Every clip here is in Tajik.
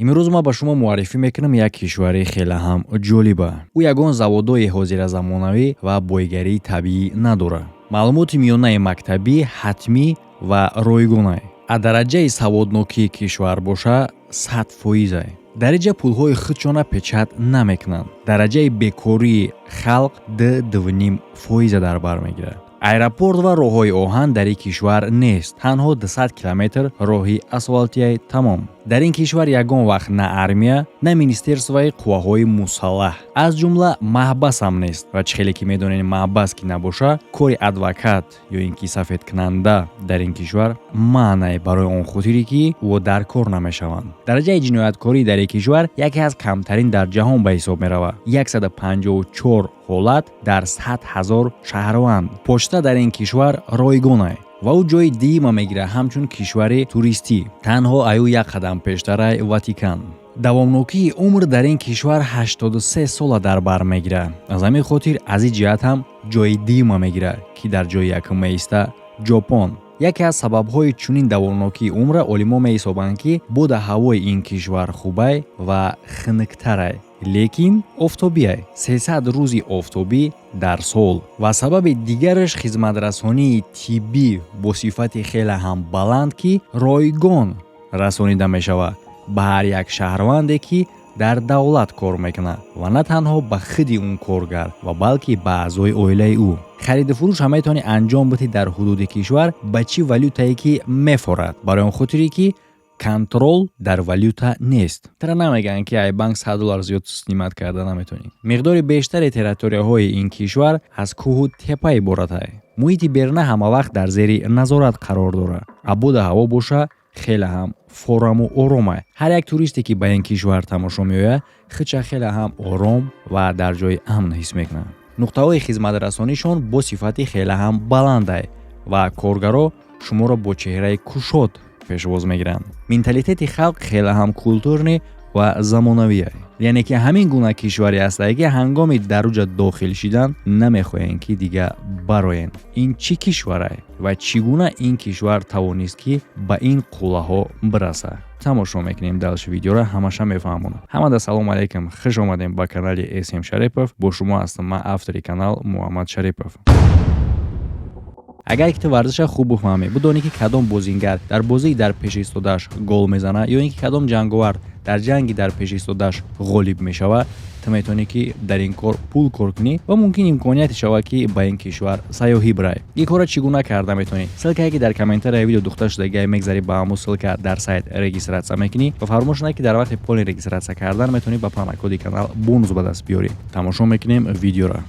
Имрӯз ман ба шумо муаррифӣ мекунам як кишвари хеле ҳам ҷолиба. Ӯ ягон заводҳои ҳозиразамонавӣ ва бойгарии табиӣ надорад. Маълумоти миёнаи мактабӣ ҳатмӣ ва ройгонай. А дараҷаи саводнокии кишвар боша 100 фоизай. Дар инҷа пулҳои худшона печать намекунанд. Дараҷаи бекории халқ 2-2,5 фоиза дар бар мегирад. Аэропорт ва роҳҳои оҳан дар ин кишвар нест, танҳо 200 километр роҳи асфалтияй, тамом. Дар ин кишвар ягон вақт на армия, на министерствои қувваҳои мусаллаҳ, аз ҷумла маҳбасам нест. Ва чӣ хеле ки медонем, маҳбас ки набоша, кори адвокат ё ин ки сафедкунанда дар ин кишвар маънае, барои он хотире ки ӯ дар кор намешаванд. Дараҷаи ҷинояткорӣ дар ин кишвар яке аз камтарин дар ҷаҳон ба ҳисоб меравад: 154 ҳолат дар 100 ҳазор шаҳрванд. Почта дар ин кишвар ройгонай ва ӯ ҷои дуюма мегирад ҳамчун кишвари туристӣ, танҳо аю як қадам пештарай Ватикан. Давомнокии умр дар ин кишвар 83 сола дар бар мегирад. Аз ҳамин хотир аз ин ҷиҳат ҳам ҷои дуюма мегирад, ки дар ҷои якум меиста Ҷопон. Яке аз сабабҳои чунин давомнокии умра олимон меҳисобанд, ки бода ҳавои ин кишвар хубай ва хунуктарай, лекин офтобиай, 300 рӯзи офтобӣ дар сол. Ва сабаби дигараш хизматрасонии тиббӣ бо сифати хеле ҳам баланд, ки ройгон расонида мешавад ба ҳар як шаҳрванде, ки дар давлат кор мекунад, ва на танҳо ба худи он коргар, ва балки ба аъзои оилаи ӯ. Хариду фурӯш ҳам метавонӣ анҷом бидиҳӣ дар ҳудуди кишвар ба чӣ валютае ки мефорад, барои он хотире ки контроль дар валюта нест. Тара намегӯянд, ки ай банк 100 доллар зиёд снимать карда наметавонӣ. Миқдори бештари территорияҳои ин кишвар аз кӯҳу тепа иборатай. Муҳити беруна ҳамавақт дар зери назорат қарор дорад, а боду ҳаво боша хеле ҳам фораму оромай. Ҳар як туристе, ки ба ин кишвар тамошо меояд, худша хеле ҳам ором ва дар ҷои амн ҳис мекунад. Нуқтаҳои хизматрасонишон бо сифати хеле ҳам баландай ва коргаро шуморо бо чеҳраи кушод пешвоз мегиранд. Менталитети халқ хеле ҳам культурный ва замонавие, яъне ки ҳамин гуна кишваре ҳастае, ки ҳангоми дар уҷа дохил шидан намехоҳем, ки дига бароем. Ин чӣ кишварае ва чӣ гуна ин кишвар тавонист, ки ба ин қуллаҳо бирасад? Тамошо мекунем дальше видеоро, ҳамаша мефаҳмонам. Ҳамада салому алайкум, хуш омадем ба канали СМ Шарипов. Бо шумо ҳастам ман, автори канал Муҳаммад Шарипов. Агар ки ту варзиша хуб бифаҳмӣ, бидонӣ, ки кадом бозингар дар бозии дар пеш истодааш гол мезанад ё ин ки кадом ҷанговар дар ҷанги дар пеш истодааш ғолиб мешавад, ту метавонӣ, ки дар ин кор пул кор кунӣ ва мумкин имконияте шавад, ки ба ин кишвар сайёҳӣ бирай. Ин корро чӣ гуна карда метавонӣ? Ссылкае, ки дар комментарияи видео духта шудагиа, мегзарӣ ба ҳамун ссылка, дар сайт регистрация мекунӣ. Ва фаромӯш накунӣ, ки дар вақти полный регистрация кардан метавонӣ ба промокоди канал бонус ба даст биёрӣ. Тамошо мекунем видеоро.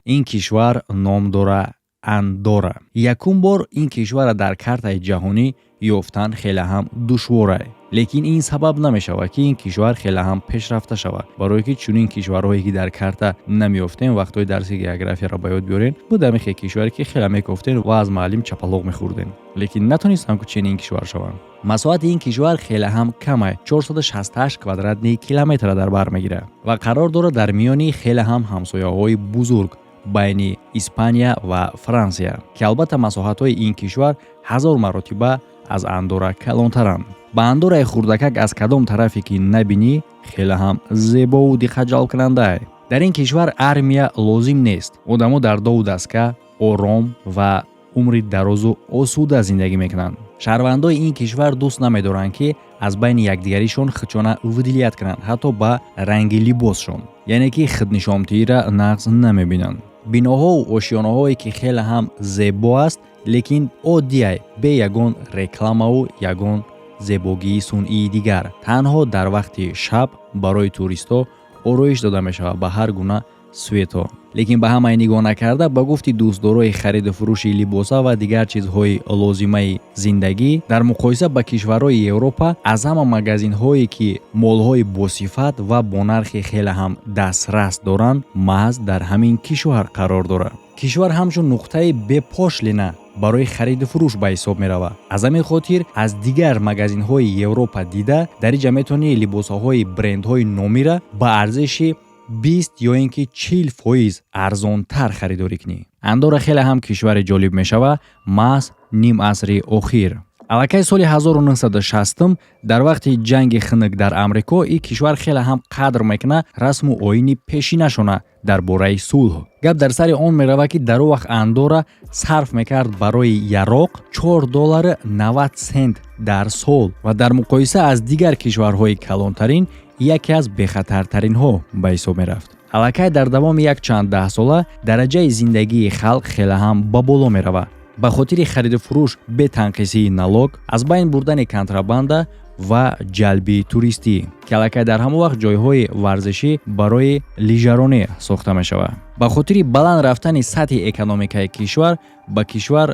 Ин кишвар ном дора Андора. Якум бор ин кишварро дар картаи ҷаҳонӣ ёфтан хеле ҳам душворае, лекин ин сабаб намешавад, ки ин кишвар хеле ҳам пешрафта шавад, барое ки чунин кишварҳое, ки дар карта намеёфтем, вақтҳои дарси географияро ба ёд биёрем, буд ҳамихе кишваре, ки хеле мекофтем ва аз муаллим чапалоқ мехӯрдем, лекин натонистам, ки чунин кишвар шаванд. Масоҳати ин кишвар хеле ҳам камай, 468 квадратный километрра дар бар мегирад ва қарор дорад дар миёни хеле ҳам ҳамсояҳои бузург, байни Испания ва Франсия, ки албатта масоҳатҳои ин кишвар ҳазор маротиба аз Андора калонтаранд. Ба Андораи хурдакак аз кадом тарафе ки набинӣ, хеле ҳам зебову диққатҷалбкунандае. Дар ин кишвар армия лозим нест. Одамо дар дову даска ором ва умри дарозу осуда зиндагӣ мекунанд. Шаҳрвандои ин кишвар дӯст намедоранд, ки аз байни якдигаришон худшона выделять кунанд, ҳатто ба ранги либосшон, яъне ки худнишомтиира нағз намебинанд. Биноҳову ошёнаҳое, ки хеле ҳам зебо аст, лекин оддиай, бе ягон рекламаву ягон зебогии сунъии дигар. Танҳо дар вақти шаб барои туристҳо ороиш дода мешавад ба ҳар гуна светҳо. Лекин ба ҳамаи нигоҳ накарда, ба гуфти дӯстдорои хариду фурӯши либоса ва дигар чизҳои лозимаи зиндагӣ, дар муқоиса ба кишварҳои Европа аз ҳама магазинҳое, ки молҳои босифат ва бо нархи хеле ҳам дастрас доранд, маҳз дар ҳамин кишвар қарор дорад. Кишвар ҳамчун нуқтаи бепошлина барои хариду фурӯш ба ҳисоб меравад. Аз ҳамин хотир аз дигар магазинҳои Европа дида, дар инҷа метавонӣ либосҳои брендҳои номира ба арзиши 20 ё ин ки 40% арзонтар харидорӣ кунӣ. Андора хеле ҳам кишвари ҷолиб мешавад маҳз ним асри охир. Аллакай соли 1960 дар вақти ҷанги хунук дар Амрико ин кишвар хеле ҳам қадр мекунад расму оини пешинашона дар бораи сулҳ. Гап дар сари он меравад, ки дар он вақт Андора сарф мекард барои яроқ 4 доллару 90 сент дар сол ва дар муқоиса аз дигар кишварҳои калонтарин яке аз бехатартаринҳо ба ҳисоб мерафт. Аллакай дар давоми як чанд даҳсола дараҷаи зиндагии халқ хеле ҳам ба боло меравад ба хотири хариду фурӯш бе танқисии налог, аз байн бурдани контрабанда ва ҷалби туристӣ, ки аллакай дар ҳамон вақт ҷойҳои варзишӣ барои лижаронӣ сохта мешавад. Ба хотири баланд рафтани сатҳи экономикаи кишвар ба кишвар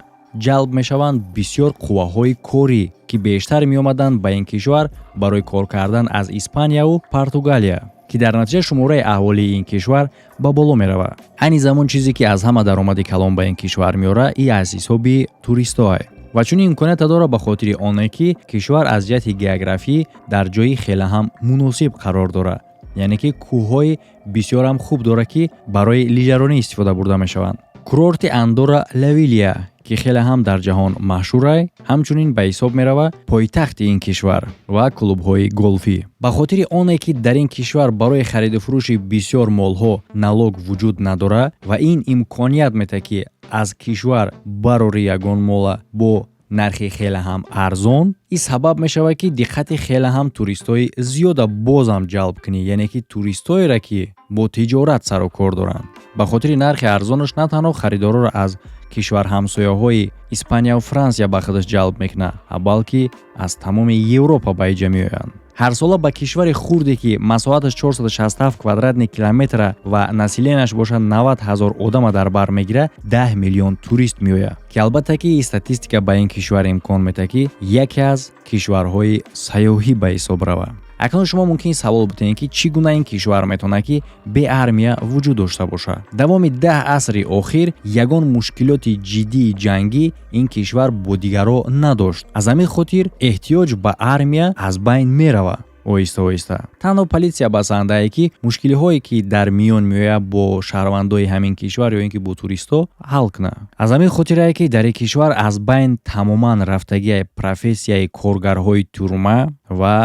ҷалб мешаванд бисёр қувваҳои корӣ, ки бештар меомаданд ба ин кишвар барои кор кардан аз Испанияву Португалия, ки дар натиҷа шумораи аҳолии ин кишвар ба боло меравад. Айни замон чизе, ки аз ҳама даромади калон ба ин кишвар меорад, и аз ҳисоби туристҳое ва чунин имконията дорад ба хотири оне, ки кишвар аз ҷиҳати географӣ дар ҷои хеле ҳам муносиб қарор дорад, яъне ки кӯҳҳои бисёрам хуб дорад, ки барои лижаронӣ истифода бурда мешаванд. Курорти Андора Лавилия, ки хеле ҳам дар ҷаҳон машҳурай, ҳамчунин ба ҳисоб меравад пойтахти ин кишвар ва клубҳои голфӣ. Ба хотири оне, ки дар ин кишвар барои хариду фурӯши бисёр молҳо налог вуҷуд надорад ва ин имконият метаҳад, ки аз кишвар барори ягон мола бо нархи хеле ҳам арзон, ин сабаб мешавад, ки диққати хеле ҳам туристҳои зиёда бозам ҷалб кунӣ, яъне ки туристҳоеро, ки бо тиҷорат сару кор доранд. Ба хотири нархи арзонаш на танҳо харидорро аз кишварҳамсояҳои Испанияву Франсия ба худаш ҷалб мекунад, балки аз тамоми Европа ба иҷа меоянд. Ҳарсола ба кишвари хурде, ки масоҳаташ 467 квадратный километра ва население аш бошад 90 ҳазор одама дар бар мегирад, 10 миллион турист меояд, ки албатта ки статистика ба ин кишвар имкон медиҳад, ки яке аз кишварҳои сайёҳӣ ба ҳисоб равад. Акнун шумо мумкин савол битиҳед, ки чӣ гуна ин кишвар метавонад, ки бе армия вуҷуд дошта бошад. Давоми 10 асри охир ягон мушкилоти ҷиддии ҷангӣ ин кишвар бо дигарҳо надошт. Аз ҳамин хотир эҳтиёҷ ба армия аз байн меравад оҳиста оҳиста. Танҳо полисия басандае, ки мушкилиҳое, ки дар миён меояд бо шаҳрвандои ҳамин кишвар ё ин ки бо туристҳо, ҳал кунад. Аз ҳамин хотирае, ки дар ин кишвар аз байн тамоман рафтагии профессияи коргарҳои тюрьма ва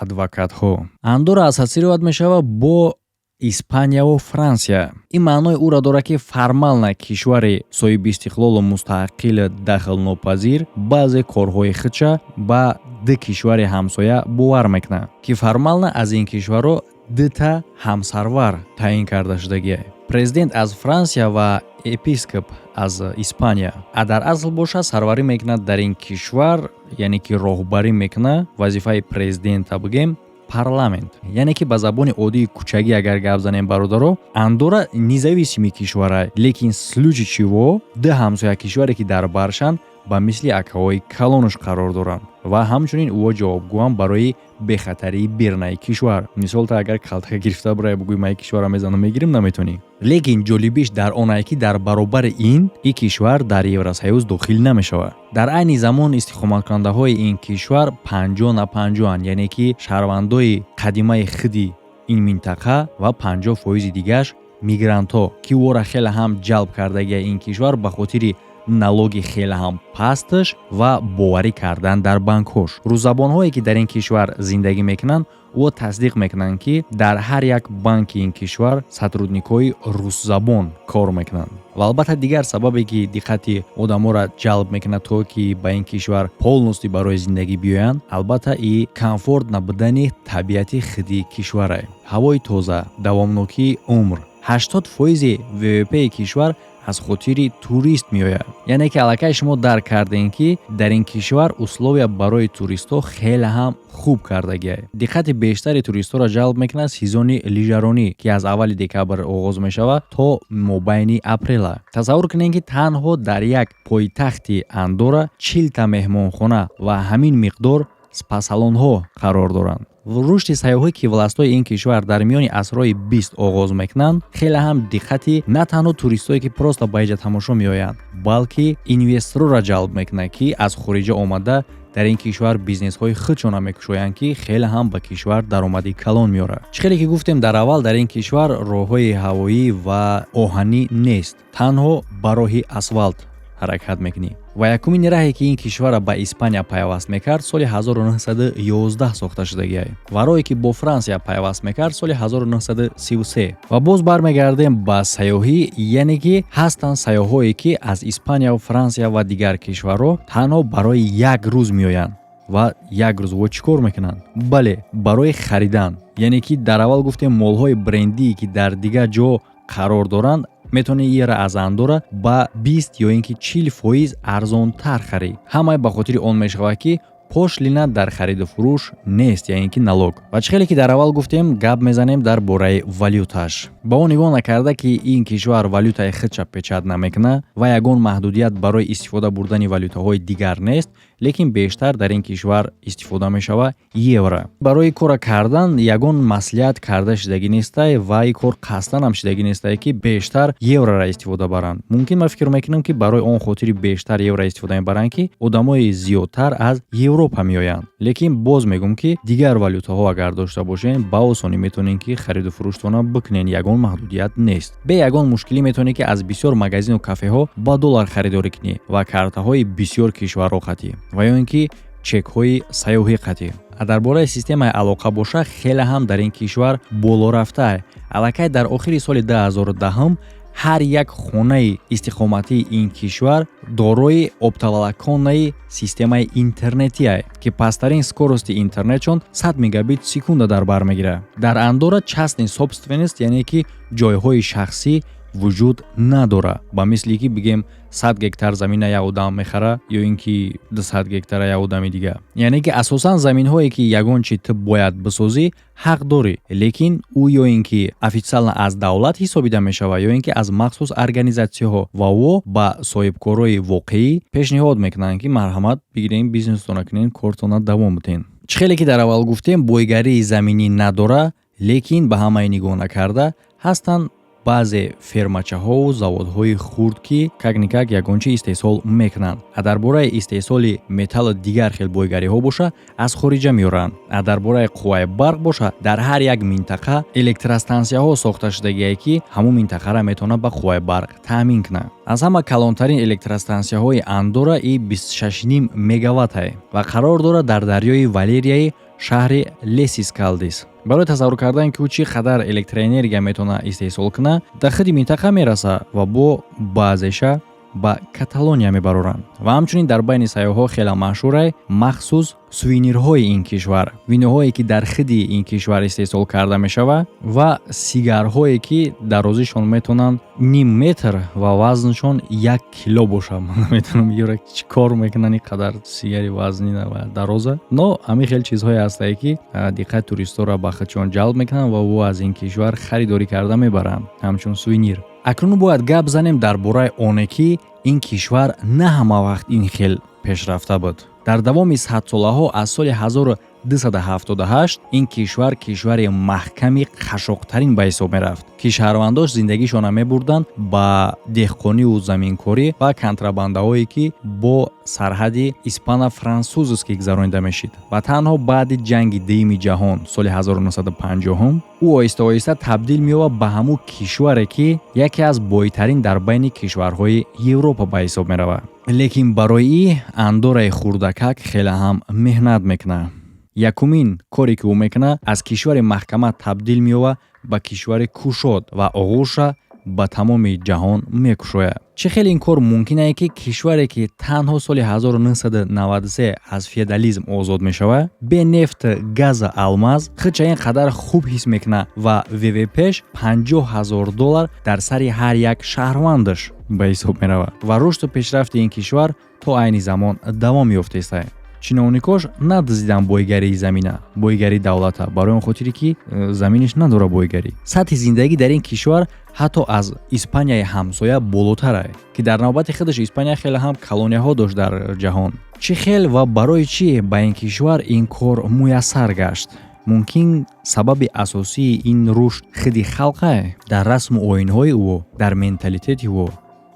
адвокатҳо. Андора ассоциировать мешавад бо Испанияву Франсия. Ин маънои ӯро дорад, ки формально кишвари соҳибистиқлолу мустақили дахлнопазир баъзе корҳои худша ба ду кишвари ҳамсоя бовар мекунад, ки формально аз ин кишварҳо дута ҳамсарвар таъин карда шудагиа: президент аз Франсия ва епископ аз Испания. А дар асл бошад, сарварӣ мекунад дар ин кишвар, яъне ки роҳбарӣ мекунад вазифаи президента, бигем, парламент. Яъне ки ба забони оддии кӯчагӣ агар гап занем, бародаро, Андора независимый кишвара, лекин случай чего ду ҳамсоя кишваре, ки дар баршанд, ба мисли акаҳои калонаш қарор доранд ва ҳамчунин ӯо ҷавобгӯанд барои бехатарии берунаи кишвар. Мисол, та агар калтака гирифта бурай, бугӯй, ман кишварро мезанам, мегирим, наметонӣ. Лекин ҷолибиш дар онае, ки дар баробари ин кишвар дар Евросоюз дохил намешавад. Дар айни замон истиқоматкунандаҳои ин кишвар 50 на 50-анд, яъне ки шаҳрвандои қадимаи худи ин минтақа ва 50 фоизи дигааш мигрантҳо, ки ӯро хеле ҳам ҷалб кардагия ин кишвар ба хотири налоги хеле ҳам пасташ ва боварӣ кардан дар банкҳош. Русзабонҳое, ки дар ин кишвар зиндагӣ мекунанд, ӯ тасдиқ мекунанд, ки дар ҳар як банки ин кишвар сотрудник ҳои русзабон кор мекунанд. Ва албатта, дигар сабабе, ки диққати одаморо ҷалб мекунад, то ки ба ин кишвар полностью барои зиндагӣ биёянд, албатта, и комфорт набудани табиати худи кишваре: ҳавои тоза, давомнокии умр. 80 фоизи ВВП и кишвар аз хотири турист меояд, яъне ки аллакай шумо дарк кардем, ки дар ин кишвар условия барои туристҳо хеле ҳам хуб кардагиа. Диққати бештари туристҳоро ҷалб мекунад сезони лижаронӣ, ки аз аввали декабр оғоз мешавад то мобайни апрела. Тасаввур кунед, ки танҳо дар як пойтахти Андора 40-та меҳмонхона ва ҳамин миқдор спа-салонҳо қарор доранд. Рушди сайёҳӣ, ки власть ҳои ин кишвар дар миёни асрҳои 20 оғоз мекунанд, хеле ҳам диққати на танҳо туристҳое, ки просто ба иҷа тамошо меоянд, балки инвесторро ҷалб мекунад, ки аз хориҷа омада дар ин кишвар бизнесҳои худшона мекушоянд, ки хеле ҳам ба кишвар даромади калон меорад. Чӣ хеле ки гуфтем дар аввал, дар ин кишвар роҳҳои ҳавоӣ ва оҳанӣ нест, танҳо ба роҳи асфалт ҳаракат мекунӣ. Ва якумин раҳе, ки ин кишварро ба Испания пайваст мекард, соли 1911 сохта шудагиай ва роҳе, ки бо Франсия пайваст мекард, соли 1933. Ва боз бармегардем ба сайёҳӣ, яъне ки ҳастанд сайёҳое, ки аз Испания, Франсия ва дигар кишварҳо танҳо барои як рӯз меоянд. Ва як рӯз во чӣ кор мекунанд? Бале, барои харидан. Яъне ки дар аввал гуфтем, молҳои брендие, ки дар дигар ҷо қарор доранд, метавонӣ ира аз Андора ба 20 ё ин ки 40% арзонтар харӣ. Ҳамаи ба хотири он мешавад, ки пошлина дар хариду фурӯш нест, яъне ки налог. Ва чӣ хеле ки дар аввал гуфтем, гап мезанем дар бораи валюташ. Ба он нигоҳ накарда, ки ин кишвар валютаи худша печать намекунад ва ягон маҳдудият барои истифода бурдани валютаҳои дигар нест, лекин бештар дар ин кишвар истифода мешавад евро. Барои кора кардан ягон маслиҳат карда шудагӣ нестай ва ин кор қасдан ҳам шудагӣ нестай, ки бештар еврора истифода баранд. Мумкин, ман фикр мекунам, ки барои он хотири бештар евро истифода мебаранд, ки одамои зиёдтар аз Европа меоянд. Лекин боз мегӯм, ки дигар валютаҳо агар дошта бошен, ба осонӣ метавонед, ки хариду фурӯштона бикунен, ягон маҳдудият нест. Бе ягон мушкилӣ метавонед, ки аз бисёр магазину кафеҳо ба доллар харидорӣ кунӣ ва картаҳои бисёр кишварҳо қатӣ ва ё ин ки чекҳои сайёҳӣ қатӣ. А дар бораи системаи алоқа боша, хеле ҳам дар ин кишвар боло рафта. Аллакай дар охири соли 2010 ҳар як хонаи истиқоматии ин кишвар дорои оптоволоконный системаи интернетие, ки пасттарин скорости интернетшон 100 мегабит секунда дар бар мегирад. Дар Андора частный собственность, яъне ки ҷойҳои шахсӣ, вуҷуд надорад. Ба мисли ки бигем, 100 гектар замина як одам мехара ё ин ки 200 гектара як одами дигар. Яъне ки асосан заминҳое, ки ягон чи ту бояд бисозӣ, ҳақ дорӣ, лекин ӯ ё ин ки официально аз давлат ҳисобида мешавад, ё ин ки аз махсус организатсияҳо, ва ӯ ба соҳибкорои воқеӣ пешниҳод мекунанд, ки марҳамат, бигирем, бизнестона кунен, кортона давом бидиҳен. Чӣ хеле ки дар аввал гуфтем, бойгарии заминӣ надора, лекин ба ҳамаи нигоҳ накарда, ҳастанд баъзе фермачаҳову заводҳои хурд, ки как-никак ягон чи истеҳсол мекунанд. А дар бораи истеҳсоли металлу дигар хел бойгариҳо боша, аз хориҷа меоранд. А дар бораи қувваи барқ боша, дар ҳар як минтақа электростансияҳо сохта шудагие, ки ҳамун минтақаро метавонад ба қувваи барқ таъмин кунад. Аз ҳама калонтарин электростансияҳои Андора и 26,5 мегаваттае ва қарор дорад дар дарёи Валерияи шаҳри Лес Эскалдес. Барои тасаввур кардан, ки ӯ чӣ қадар электроэнергия метавонад истеҳсол кунад, дар худи минтақа мерасад ва бо баъзеша ба Каталония мебароранд. Ва ҳамчунин дар байни сайёҳҳо хеле машҳурай махсус сувенирҳои ин кишвар, виноҳое, ки дар худи ин кишвар истеҳсол карда мешавад, ва сигарҳое, ки дарозишон метавонанд ним метр ва вазншон 1 кило бошад. Ман наметавонам, ёра чӣ кор мекунанд ин қадар сигари вазнина ва дароза. Но ҳамин хел чизҳое ҳастае, ки диққати туристҳоро ба худшон ҷалб мекунанд ва ӯ аз ин кишвар харидорӣ карда мебаранд ҳамчун сувенир. Акнун бояд гап занем дар бораи оне, ки ин кишвар на ҳама вақт ин хел пешрафта буд. Дар давоми садсолаҳо, аз соли 1278, ин кишвар кишвари маҳками қашоқтарин ба ҳисоб мерафт, ки шаҳрвандош зиндагишонро мебурданд ба деҳқониву заминкорӣ ва контрабандаҳое, ки бо сарҳади испано-французский гузаронида мешид. Ва танҳо баъди Ҷанги Дуюми ҷаҳон, соли 1950, ӯ оҳиста оҳиста табдил меёбад ба ҳамун кишваре, ки яке аз бойтарин дар байни кишварҳои Европа ба ҳисоб меравад. Лекин барои ин Андораи хурдакак хеле ҳам меҳнат мекунад. Якумин коре, ки ӯ мекунад, аз кишвари маҳкама табдил меёбад ба кишвари кушод ва оғӯша ба тамоми ҷаҳон мекушояд. Чӣ хел ин кор мумкин ае, ки кишваре, ки танҳо соли 1993 аз феодализм озод мешавад, бе нефт, газа, алмаз, худша ин қадар хуб ҳис мекунад ва ВВПш 50 000 доллар дар сари ҳар як шаҳрвандаш ба ҳисоб меравад ва рушду пешрафти ин кишвар то айни замон давом ёфтааст? Чиновникош надизидан бойгарии замина, бойгарии давлата, барои он хотире, ки заминиш надорад бойгарӣ. Сатҳи зиндагӣ дар ин кишвар ҳатто аз Испанияи ҳамсоя болотарае, ки дар навбати худаш Испания хеле ҳам колонияҳо дошт дар ҷаҳон. Чӣ хел ва барои чӣ ба ин кишвар ин кор муяссар гашт? Мумкин, сабаби асосии ин рушд худи халқае, дар расму оинҳои ӯ, дар менталитети ӯ,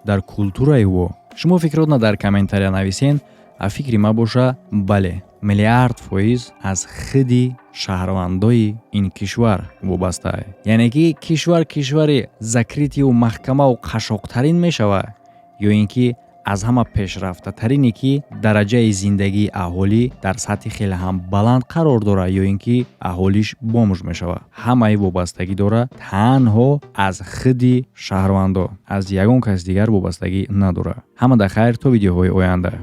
дар культураи ӯ. Шумо фикротона дар комментария нависен. А фикри ман боша, бале, миллиард фоиз аз худи шаҳрвандои ин кишвар вобастаа. Яъне ки кишвар кишвари закрытыйу маҳкамаву қашоқтарин мешавад ё ин ки Аз ҳама пешрафтатарине, ки дараҷаи зиндагии аҳолӣ дар сатҳи хеле ҳам баланд қарор дорад ё ин ки аҳолиш бомж мешавад. Ҳамаи вобастагӣ дорад танҳо аз худи шаҳрвандо, аз ягон кас дигар вобастагӣ надорад. Ҳамада хайр, то видеоҳои оянда.